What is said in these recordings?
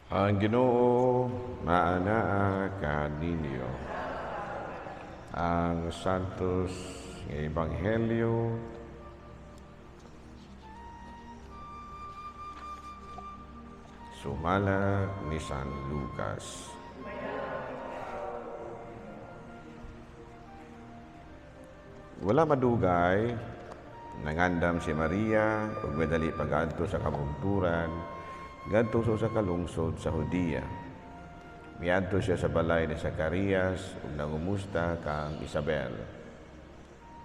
Ang Ginoo maanaa kaninyo. Ang Santos nga Ebanghelyo sumala ni San Lucas. Wala madugay, nangandam si Maria ug medali pagadto sa kabugturan ngadto sa usa ka lungsod sa Judea. Miadto siya sa balay ni Zacarias ug nangumusta kang Isabel.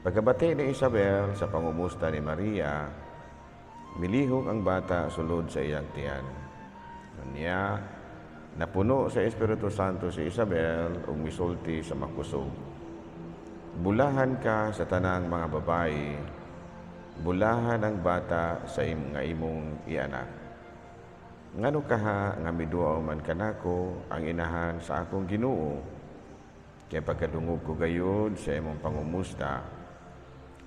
Pagkabati ni Isabel sa pangumusta ni Maria, milihok ang bata sulod sa iyang tiyan. Unya, napuno sa Espiritu Santo si Isabel ug misulti sa makusog. Bulahan ka sa tanang mga babayi, bulahan ang bata sa nga imong ianak. Ngano kaha nga miduaw man kanako ang inahan sa akong Ginoo? Kay pagkadungog ko gayud sa imong pangumusta,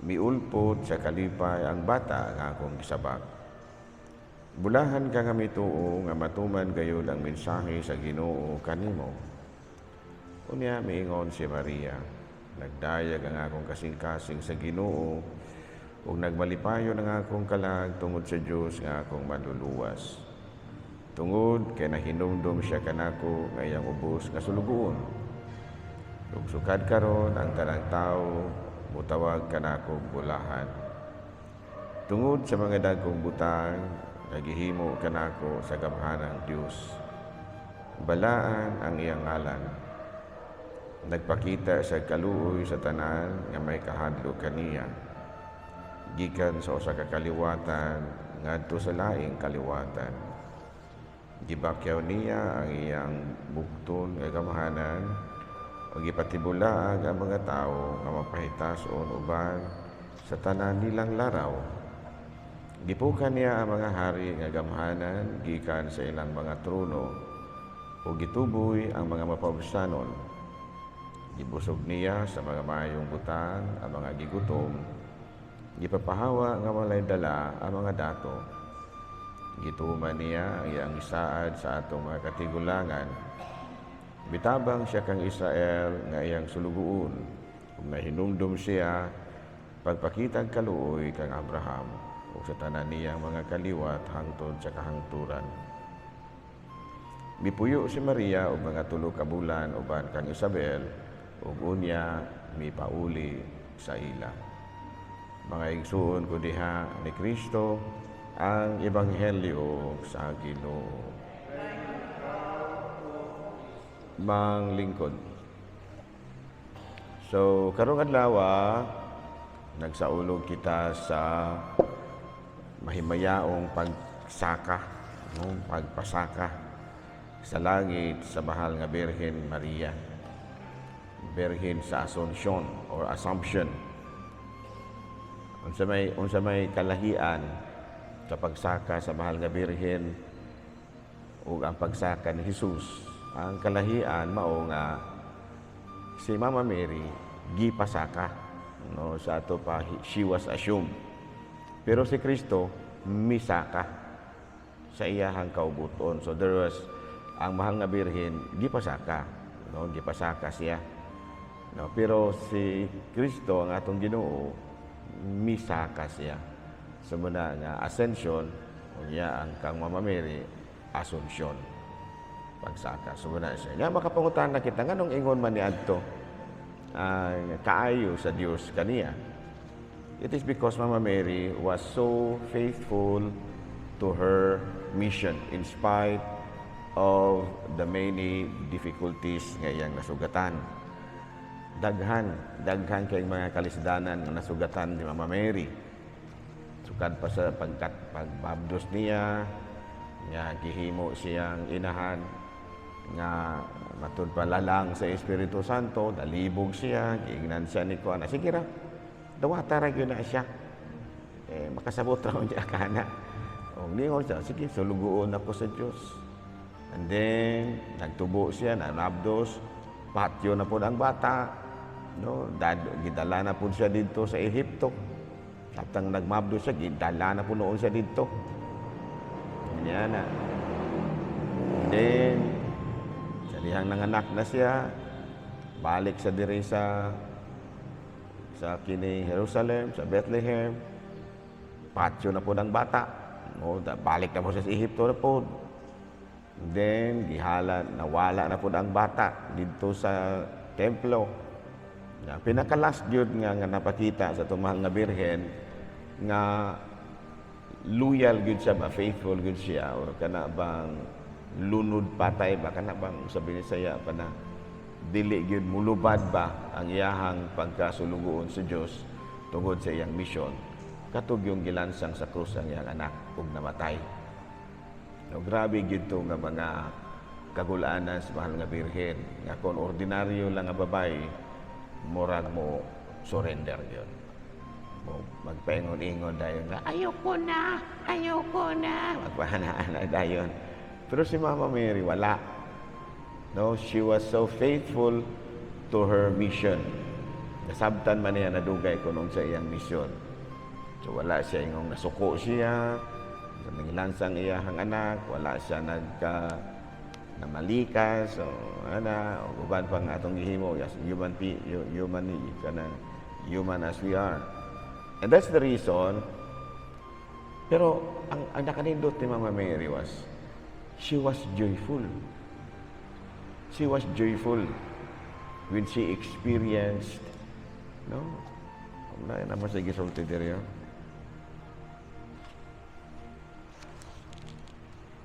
miulpot sa kalipay ang bata nga akong gisabak. Bulahan ka nga mituo nga matuman gayud ang mensahe sa Ginoo kanimo. Unya miingon si Maria, nagdayag ang akong kasing-kasing sa Ginoo ug nagmalipayon ang akong kalag tungod sa Dios nga akong manluluwas. Tungod kay nahinumdom siya kanako nga iyang ubos nga sulugoon. Ug sukad karon ang tanang tawo mutawag kanako bulahan. Tungod sa mga dagkong butang nga gihimo kanako sa gamhanang Dios. Balaan ang iyang ngalan. Nagpakita sa kaluoy sa tanan nga may kahadlok kaniya. Gikan sa usa ka kaliwatan ngadto sa laing kaliwatan. Gibakyaw niya ang iyang bugton nga gamhanan ug gipatibulaag ang mga tawo nga mapahitason uban sa tanan nilang laraw. Gipukan niya ang mga hari nga gamhanan gikan sa ilang mga trono ug gituboy ang mga mapaubsanon. Gibusog niya sa mga maayong butang ang mga gigutom, gipapahawa nga walay dala ang mga dato. Gituman niya ang iyang gisaad sa atong mga katigulangan. Bitabang siya kang Israel nga iyang sulugoon, ug nahinumdom siya pagpakitag kaluoy kang Abraham ug sa tanan niyang mga kaliwat hangtod sa kahangturan. Mipuyo si Maria og mga 3 ka bulan uban kang Isabel ug unya mipauli sa ila. Mga igsuon ko diha ni Kristo, ang Ebanghelyo sa Ginoo. Mang lingkod. So, karong adlaw, nagsaulog kita sa mahimayaong pagsaka, no? Pagpasaka sa langit sa mahal nga Birhen Maria. Birhen sa Asunsyon or Assumption. Unsa may kalahian sa pagsaka sa mahal nga Birhen ug ang pagsaka ni Jesus? Ang kalahian mao nga si Mama Mary gipasaka, no? Sa ato pa, she was assumed. Pero si Kristo misaka sa iyahang kaubuton. So there was ang mahal nga Birhen gipasaka, no? Gipasaka siya. No, pero si Kristo ang atong Ginoo misaka siya. So muna nga ascension, unya ang kang Mama Mary Assumption. Pagsaka. So muna siya. Nga makapangutan na kita nganong ingon man ni adto ang kaayo sa Dios kaniya. It is because Mama Mary was so faithful to her mission in spite of the many difficulties nga iyang nasugatan. Daghan, daghan kay mga kalisdanan nga nasugatan ni Mama Mary. Sukad pa sa pagbabdos niya, nga gihimo siyang inahan, nga matud pa lalang sa Espiritu Santo, dalibog siya, giingnan siya ni Kuan. Sige ra, dawata ra gyud na siya. Makasabot ra niya kana. O ningon siya, sige, sulugoon ako sa Dios. And then, nagtubo siya, nanabdos, patyo na po ang bata. No, gidala na po siya dito sa Ehipto. Samtang nagmabdos siya, gidala na po noon siya dito. Yan na. Then, Nanganak na siya, balik sa diri sa kini Jerusalem, sa Bethlehem, patyo na pod ang bata. No, balik na pod siya sa Ehipto na pod. Then, gihala, nawala na pod ang bata didto sa templo. Na pinaka-last gyud nga napakita sa atong mahal nga Birhen nga loyal gyud siya ba, faithful gyud siya, or kana bang lunod patay ba, kana bang sa Binisaya pa na dili gyud mulubad ba ang iyahang pagkasulugoon sa Dios tungod sa iyang mission, katong yung gilansang sa krus ang iyang anak ug namatay. No, grabe gyud to nga mga kagulanan sa mahal nga Birhen nga kon ordinaryo lang nga babae, murag mo surrender gyud mo, magpaingon-ingon dayon nga, "Ayoko na, ayoko na," magpaana dayon. Pero si Mama Mary, wala. No, she was so faithful to her mission. Nasabtan man niya nadugay kung sa iyang mission. So wala siya ingong nasuko siya sa nangilansang iyahang anak, wala siya nagka namalikas o ana o uban pang atong gihimo as human human kana, human as we are. And that's the reason. Pero ang nakanindot ni Mama Mary was she was joyful. She was joyful when she experienced, no, wala naman sa gisulti diri, oh.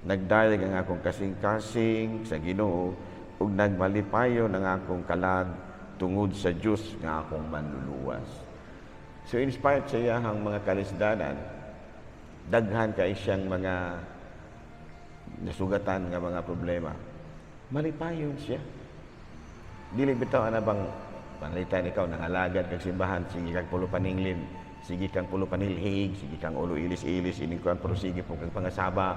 "Nagdayag ang akong kasing-kasing sa Ginoo ug nagmalipayon ang akong kalag tungod sa Dios nga akong manluluwas." So inspired sa iyahang mga kalisdanan, daghan kay siyang mga nasugatan nga mga problema. Malipayon siya. Dili bitaw ana bang panalitan ikaw nangalagad kag simbahan, sige kag pulo paninglin, sige kang pulo panilhig, sige kang ulo ilis-ilis, ining kuan, pero sige pod kang pangasaba,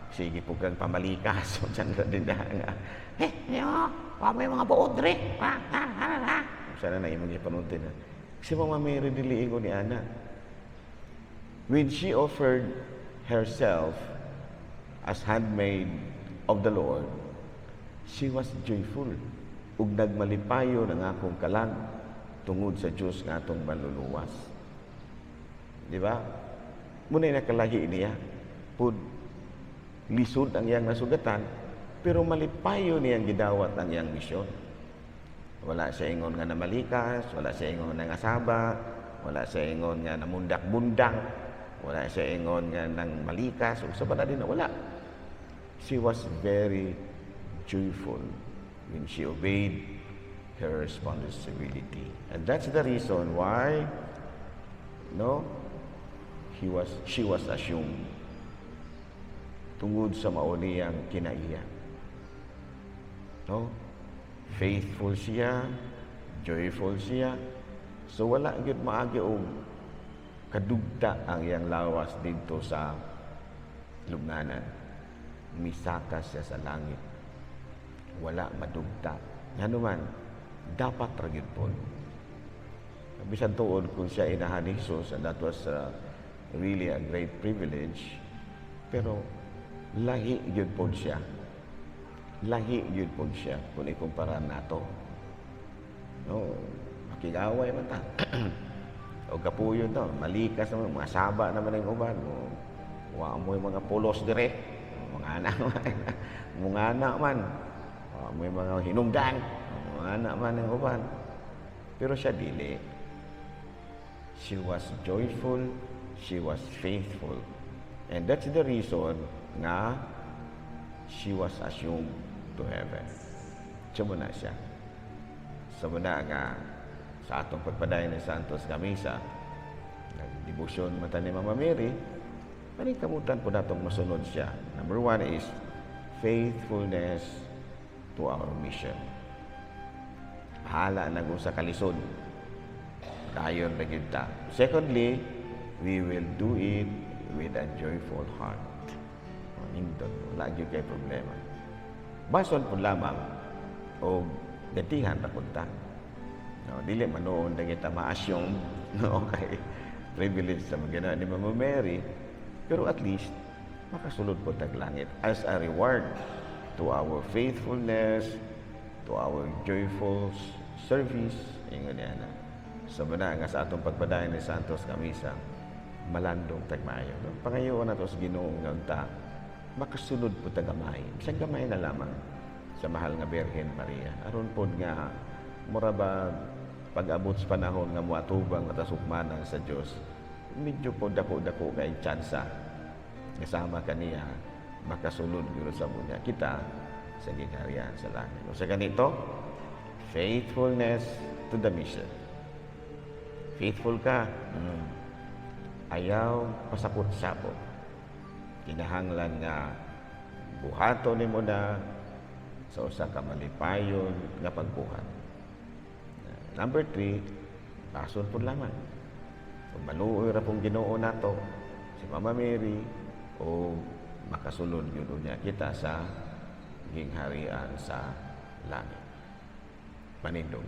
sige pod kang pamalikas, diyan ra din nga. "Eh, yo, wa may mga buod dre. Ha, ha, ha, ha." Sana na imong ipanunti na. Si Mama Mary, dili ingon ni ana. When she offered herself as handmaid of the Lord, she was joyful. "Ug nagmalipayon ang akong kalag tungod sa Dios nga atong manluluwas." Di ba? Muna nakalahi niya. Pud lisod ang iyang nasugatan, pero malipayon niyang gidawat ang iyang misyon. Wala siya ingon nga namalikas, wala siya ingon nga nangasaba, wala siya ingon nga namundak-bundang, wala siya ingon nga nang malikas, ug sa din wala. She was very joyful when she obeyed her responsibility. And that's the reason why, no, he was she was assumed tungod sa mao niyang kinaiya. No? Faithful siya, joyful siya. So wala gyud maagi og kadugta ang iyang lawas didto sa lubnganan. Misaka siya sa langit. Wala madugta. Ngano man, dapat ra gyud pod. Bisan tuod kung siya inahan ni Jesus, and that was really a great privilege, pero lahi gyud pod siya. Lahi gyud pod siya kung ikumpara nato. No, makig-away man ta. O kapuyon to, malikas naman, mga saba naman ang uban. O, wa mo yung mga pulos dire. Mga anak man. Mga anak man. Wa mo yung mga hinungdan. Mga anak man ang uban. Pero siya dili. She was joyful, she was faithful. And that's the reason nga she was assumed to heaven. Siya na siya. Sa muna nga sa atong pagpadayon ng Santos nga Misa, nagdebosyon man ta ni Mama Mary, paningkamutan pod natong masunod siya. Number one is faithfulness to our mission. Bahala na kung sa kalisod. Dayon ra gyud ta. Secondly, we will do it with a joyful heart. Nindot, wala gyud kay problema. Bason pod lamang og gantihan ra pud ta. No, dili man noon na kita ma-assume, no, kay privilege sa mga ni Mama Mary, pero at least makasulod pod tag langit as a reward to our faithfulness. to our joyful service, ingon niya na. Sa bana nga sa atong pagpadayon ni Santos nga misa, malandong tag maayo. No? Pangayoon nato sa Ginoo nga unta makasunod po ta gamay. Bisan gamay na lamang sa mahal nga Birhen Maria. Aron pod nga mura ba pag-abot sa panahon nga moatubang at sukmanan sa Dios, medyo po dako-dako kay tsansa kasama kaniya makasulod gyud sa munya kita sa gingharian sa langit. O sa ganito, faithfulness to the mission. Faithful ka. Ayaw pasapot-sapot. Kinahanglan nga buhaton nimo na sa usa ka malipayon nga pagbuhat. Number 3, bason pud lamang. Kung maluoy ra pong Ginoo nato, si Mama Mary, o makasulod gyud niya kita sa gingharian sa langit. Manindog.